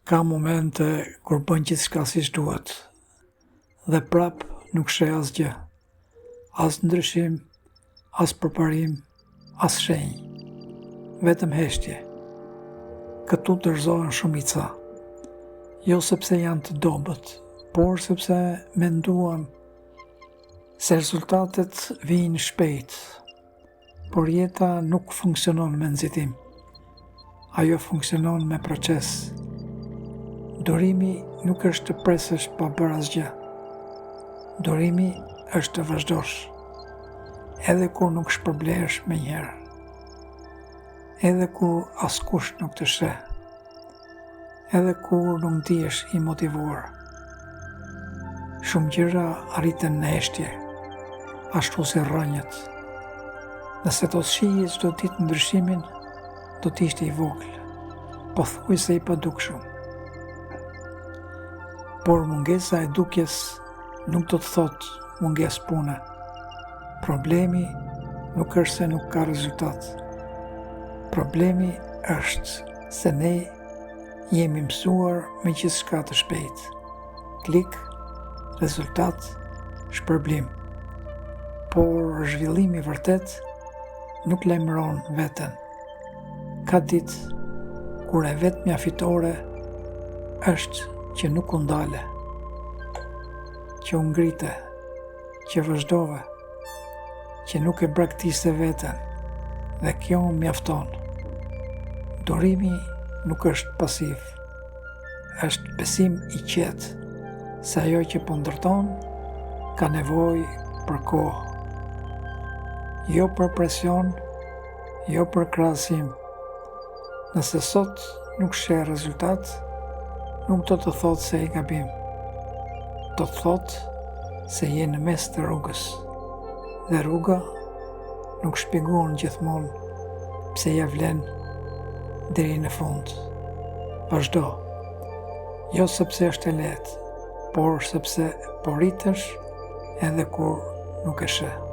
Ka momente kur bën gjithçka siç duhet dhe prapë nuk sheh asgjë. As ndryshim, as përparim, as shenjë. Vetëm heshtje. Këtu dorëzohen shumica. Jo sepse janë të dobët, por sepse menduan se rezultatet vijnë shpejt. Por jeta nuk funksionon me nxitim. Ajo funksionon me proces. Durimi nuk është të presësh pa bërë asgjë. Durimi është të vazhdosh, edhe kur nuk shpërblehesh menjëherë. Edhe kur askush nuk të sheh. Edhe kur nuk ndihesh i motivuar. Shumë gjëra rriten në heshtje, ashtu si rrënjët. Nëse do të shihje çdo ditë ndryshimin, do të ishte i vogël, pothuajse i padukshëm. Por mungesa e dukjes nuk do të thotë mungesë pune. Problemi nuk është se nuk ka rezultat. Problemi është se ne jemi mësuar me gjithçka të shpejtë. Klik, rezultat, shpërblim. Por zhvillimi i vërtetë nuk lajmëron veten. Ka ditë kur e vetmja fitore është që nuk u ndale, që u ngrite, që vazhdove, që nuk e braktise veten dhe kjo mjafton. Durimi nuk është pasiv, është besim i qetë se ajo që po ndërton ka nevojë për kohë. Jo për presion, jo për krahasim. Nëse sot nuk sheh rezultat, nuk do të thotë se je gabim. Do të thotë se je në mes të rrugës. Dhe rruga nuk shpjegon gjithmonë pse ia vlen deri në fund. Vazhdo. Jo sepse është e lehtë, por sepse po rritesh edhe kur nuk e sheh.